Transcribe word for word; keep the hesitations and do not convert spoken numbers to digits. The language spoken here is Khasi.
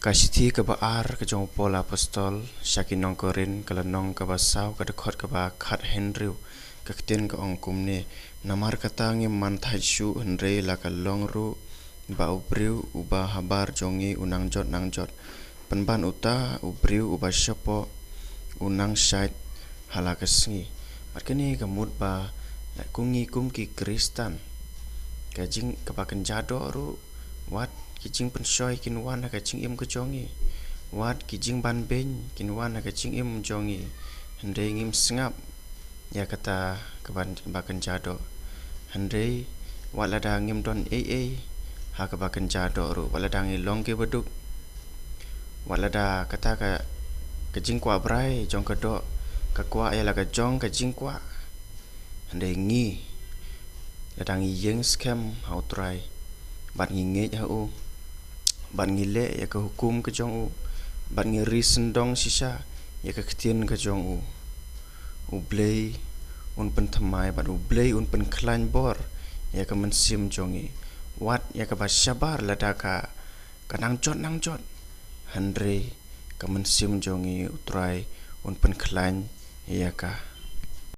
Ka shithi kaba ar ka jong u Paul apostol sha ki nong Korinth, ka lynnong kaba saw, ka dkhot kaba khathynriew. Ka ktien ka ong kumne: Namar kata ngim man thait shuh, hynrei la ka long ruh ba u briew uba habar jong ngi u nang jot nang jot, pynban uta u briew uba shapoh u nang shait ha la ka sngi. Bad kane ka mut ba, eh, kum ngi kum ki Khristan, ka jing kaba kynja doh ruh, wat ki jingpynshoi kin wan ha ka jingim ka jong ngi, wat ki jingbanbeiñ kin wan ha ka jingim jong ngi, hynrei ngim sngap ïa kata kaba, kaba kynja doh. Hynrei wat lada ngim don ei ei ha kaba kynja doh ruh, wat lada ngi long kiba duk, wat lada kata ka, ka jingkwah brai jong ka doh ka kwah ïa la ka jong ka jingkwah, hynrei ngi, lada ngi ïeng skhem ha u Trai, bad ngi ngeit ha u, bad ngi leh ïa ka hukum ka jong u, bad ngi ri sngewdong shisha ïa ka ktien ka jong u, u Blei un pynthymmai, bad u Blei un pynkhlaiñ bor ïa ka mynsiem jong ngi. Wat ïa kaba shabar lada ka, ka nang jot nang jot, hynrei ka mynsiem jong ngi u Trai un pynkhlaiñ ïa ka.